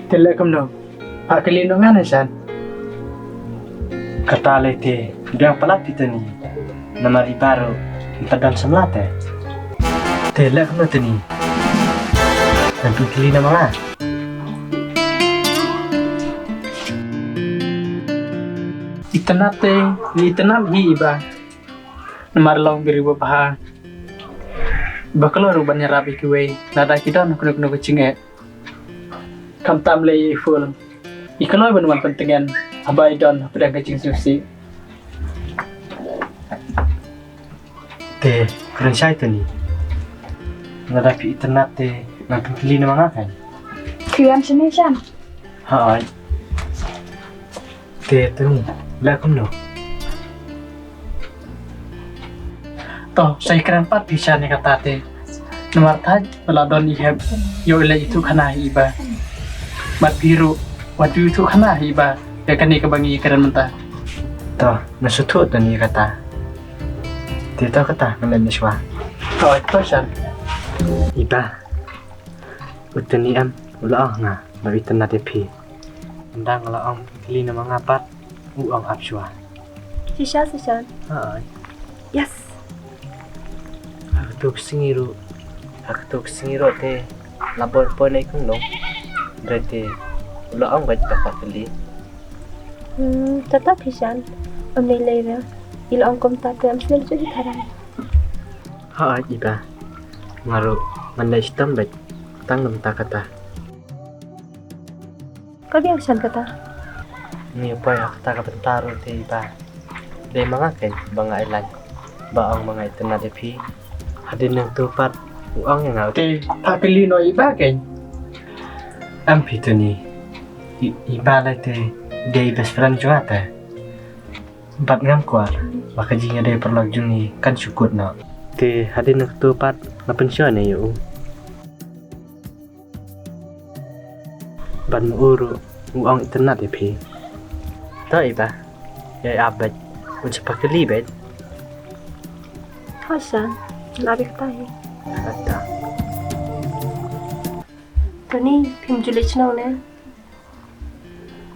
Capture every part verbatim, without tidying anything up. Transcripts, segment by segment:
Te leh kumno? Phah kylli noh nga ne shan. Kata lei te, biang palat phi Tony. Namar i Bah ruh ym pat don samla te. Te leh kumno Tony? Ngan pynkylli noh ma nga. Itynnad te, itynnad hi i Bah. Namar long briew babha. Ba kloi ruh ban ïarap ïa kiwei lada ki don kano kano ka jingeh. Khamtam lei i Phul, i kloi ban wan pyntngen haba i don hapdeng ka jingsngewsih. Te kren shai Tony. Lada phi itynnad te ngan pynkylli noh ma nga kan. Phi wan shane shan? Hooid. Te Tony, leh kumno? To, sa ïakren pat phi shan ïa kata te. Namar thait ba la don i Hep, ïoh i leit ïathuh khana ha i Bah. Bad phi ruh wat ju ïathuh khana ha i Bah ïa kane kaba ngi ïakren mynta. To, nga sngewthuh Tony ïa kata. Te to kata ngan leit noh shuwa. To, to shan. I Bah. U Tony em, u la ong ha nga ba u itynnad ïa phi. Ynda nga la ong kylli noh ma nga pat, u ong ap shuwa. Shisha, shisha. Hooid. Yes. Ha kato ka sngi ruh, ha kato ka sngi ruh te la bor poi na i Kong Lung. Hynrei te u la ong beit ba phah kylli. Hmm, tata phi shan. Ym lei lei re. I la ong kumta te ym sngewsih hi tharai. Hooid i Bah. Nga ruh ngan leit shitom beit tang namar kata. Ka biang shan kata. Ngi poi ha kata ka bynta ruh te i Bah. Dei ma nga kein ba nga ai lad ba ong ba nga itynnad ïa phi. Hadien nangta pat u ong ïa nga. Te phah kylli noh i Bah kein. Em phi Tony. I, i Bah lei te dei best friend jong nga te. Bad ngam kwah ba ka jingïadei paralok jong ngi kan shu kut noh. Te hadien nangta pat nga pynshoi ne ïa u. Bad ma u ruh u ong itynnad ïa phi. To i Bah, ïa ap beit, un sa phah kylli beit. Hooid sha, la beit kata hi. Kata. Tony, phim ju leit shnong ne?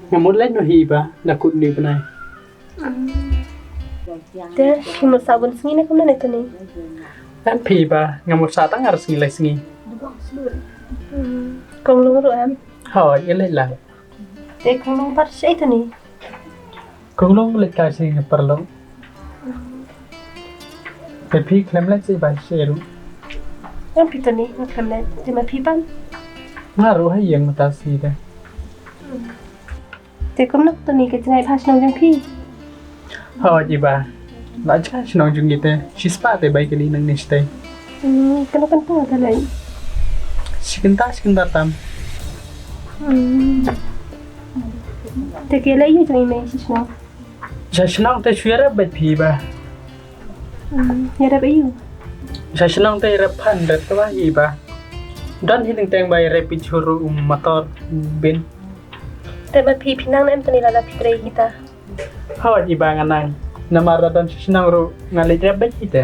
Nga mut leit noh hi Bah, da kut une u bnai. Te phi mut sah bun sngi ne kumno ne Tony? Em phi Bah, nga mut sah tang ar sngi lai sngi. Hmm. Kong Lung ruh em? Hooid, i leit lang. Te Kong Lung pat shaei Tony? Kong Lung leit kai sha ïing paralok. Te phi khlem leit shaei Bah shaei ruh? Em phi Tony, nga khlem leit. Te ma phi pat? Nga ruh ha ïing mynta sngi te. Hmm. Te kumno Tony ka jngai ha shnong jong phi? Hooid i Bah. La jngai shnong jong ngi te. Shispah te bai kali nangne shatei. Hmm, kano kynta te lei? Shi kynta, shi kynta tam. Hmm. Te ki lei ïa jong i mei sha shnong? Sha shnong te shu ïarep beit phi Bah. Hmm, ïarep ïa u? Sha shnong te ïarep phan ïarep kaba hi Bah. Don hi teng teng ba ïarep phi jhur u motor bin. Te ma phi phi nang ne em Tony lada phi trei kita? Hooid i Bah nga nang. Namar da don sha shnong ruh nga leit ïarep beit hi te.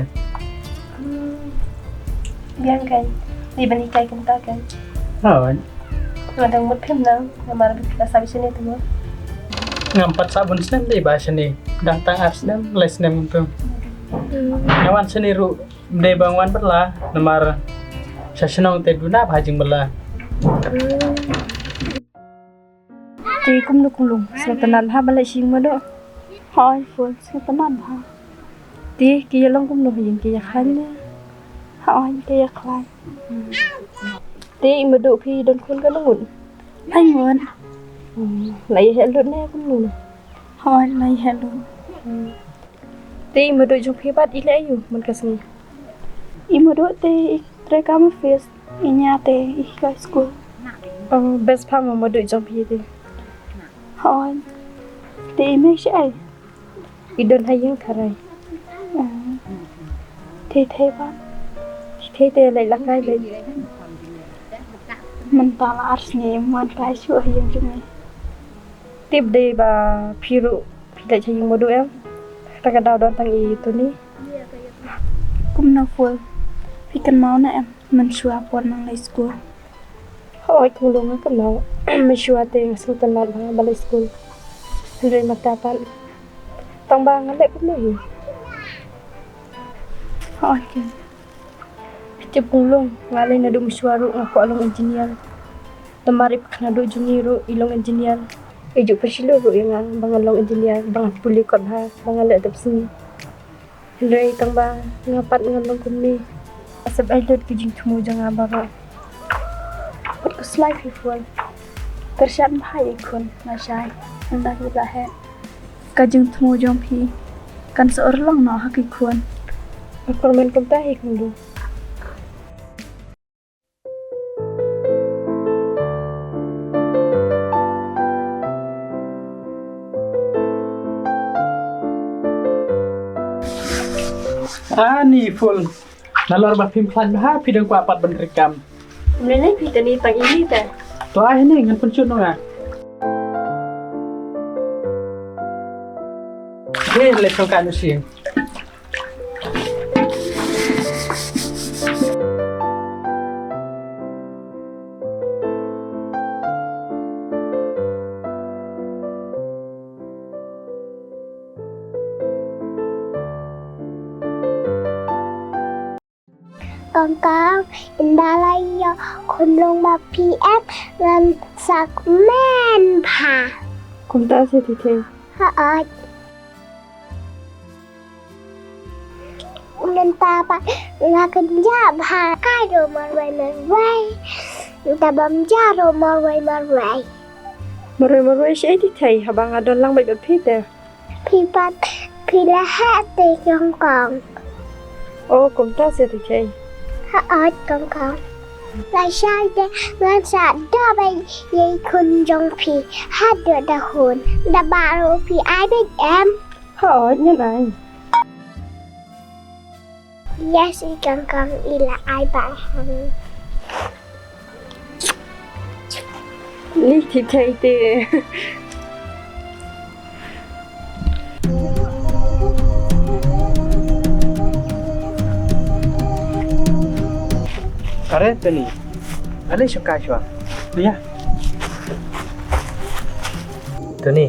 Hmm. Biang kan. Dei ban hikai kynta kan. Hooid. Nga dang mut phim nang namar ba phi la sah beit shane te mo. Ngam pat sah bun snem dei Bah shane. Dang tang ar snem, lai snem kumto. Hmm. Nga wan shane ruh ym dei ba nga wan bylla namar sha shnong te duna bha jingbylla. Hmm. Te kumno Kong Lung, sngewtynnat bha ban leit sha ïing Madoh? Hooid Phul, sngewtynnat bha. Te ki ïa long kumno ha ïing, ki ïa khlaiñ ne? Hooid ki ïa khlaiñ. Te i Madoh phi don khun katno ngut? Lai ngut. Hmm, la ïa heh lut ne kumno ne? Hooid la ïa heh lut. Hmm. Te i Madoh jong phi pat i leh aïu man ka sngi? I Madoh te i trei kam office, i Nia te i hikai skul. Oh, best pha ma Madoh jong phi te. Hooid. Te i mei shaei? I don ha ïing tharai. Hmm. Te thei pat? Thei te leit la kai leit. Mynta la ar sngi ym wan kai shuh ha ïing jong ngi. Tip dei ba phi ruh phi leit sha ïing Madoh em? Kata ka daw don tang i Tony. Kumno Phul? Phi kynmaw ne em mynshuwa por nang leit skul? Hooid Kong Lung nga kynmaw. Mynshuwa te nga sngewtynnat ba nga ba leit skul. Hynrei mynta pat tang ba nga leh kumno hi. Hooid, Ken. Phi tip Konglong, nga lei naduh mynshuwa ruh nga kwah long engineer. Namar i pakhyndai jong ngi ruh i long engineer. I ju pynshilo ruh ïa nga ba ngan long engineer, ba ngan pule kot bha, ba ngan leh dap sngi. Hynrei tang ba nga pat ngan long kumne. Sep ai lut ki jingthmu jong nga baroh. Pat khuslai phi Phul. Pyrshah bha ïa i khun, lashai. Ynda ki la heh, ka jingthmu jong phi kan sa urlong noh ha ki khun. Nga kyrmen kumta hi Konglong. Ani Phul. Nalor ba phim khlaiñ bha phi dang kwah pat ban treikam. Mynne phi tang ine te. To ai ne ngan pynshut noh nga. Dei lei shong kai noh sien. Kong Kong, ynda la ïoh khunlung ba phi em ngan sa kmen bha. Kumta seh Thei Thei. Hooid. Mynta pat nga kynjah bha kai ruh marwei marwei. Ynda bam ja ruh marwei marwei. Marwei marwei shaei Thei Thei, haba nga don lang bad phi te. Phi pat phi la heh te Kong Kong. O kumta seh Thei Thei. Hooid Kong Kong. Lashai te ngan sa da bad ïa i khun jong phi haduh da hun. Da baroh phi ai bad em. Hooid ngan ai. Yes, i Kong Kong i la ai bad em. Lei Thei Thei te. Are Tony. Ale shong kai shuwa. Ïa. Tony.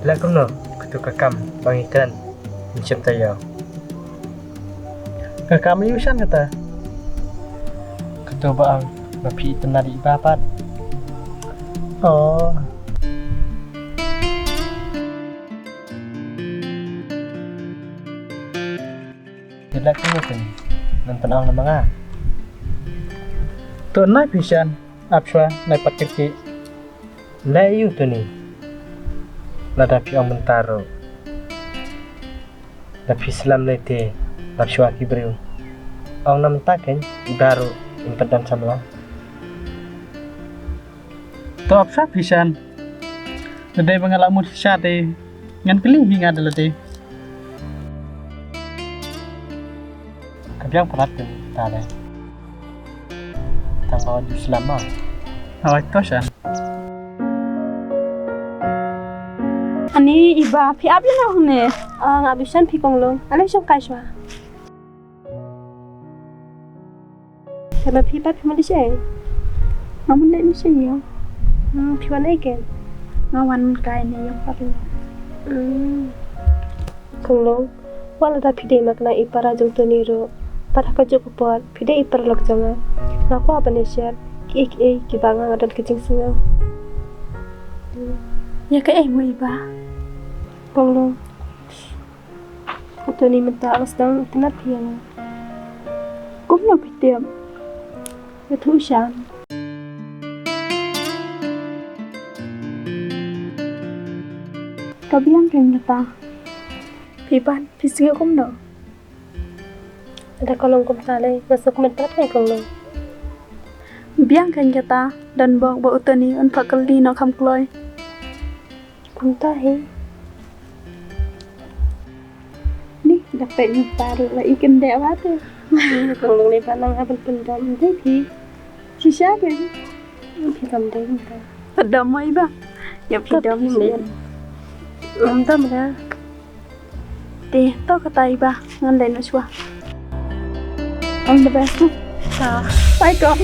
Lah kumno katu ka kam ba ngi kren mynshem taïew. Ka kam aiu shen kata? Kato ba ong ba phi itynnad ïa i Bah pat. Oh. Te leh kumno te? Ngan pynong na ma nga. To nai phi shen, ap shuwa nai pat kyrkieh. Leh aiu Tony? Lada phi ong mynta ruh. Da phi slem lei te, lap shuwa ki briew. Ong na mynta kein, i Bah ruh im pat don samla. To ap shuwa phi shen. Da dei ba nga la mut shisha te, ngan kylli hi nga da lade. Ka biang palat te ta dei. Tang ba ju slem ma. Hooid to shen. Ani i Bah, phi ap ïano hangne? Ah, nga ap ïa shen phi Konglong. Ale shong kai shuwa. Te ba phi pat phi mut leit shaei? Nga mut leit leit shaei ïa. Hmm, phi wan ei kein? Nga wan kai ne ïa phi. Hmm. Konglong, wat lada phi dei ma kane i para jong Tony ruh, pat ha kajuh ka por phi dei i paralok jong nga. Nga kwah ban ïashem kiei kiei kiba nga nga don ka jingsngew. Ïa kaei mo i Bah? Konglong, u Tony mynta u la sdang itynnad ïa nga. Kumno phi tip? Ïathuh shen. Ka biang kein kata. Phi pat phi sngew kumno? Lada ka long kumta lei, nga sngewkmen palat kein Konglong. Biang kein kata, don bok ba u Tony un phah kylli noh kham kloi. Kumta hi. Ni da peit mynta ruh la i kyndeh ba te. Konglong lei ba nang ha ban pyndam dei phi. Shisha kein. Phi dam dei mynta. Phi dam mo i Bah? Ïa phi dam shisha. Ngam dam da. Te to kata i Bah, ngan leit noh shuwa. All the best. Ta. Bye Kong.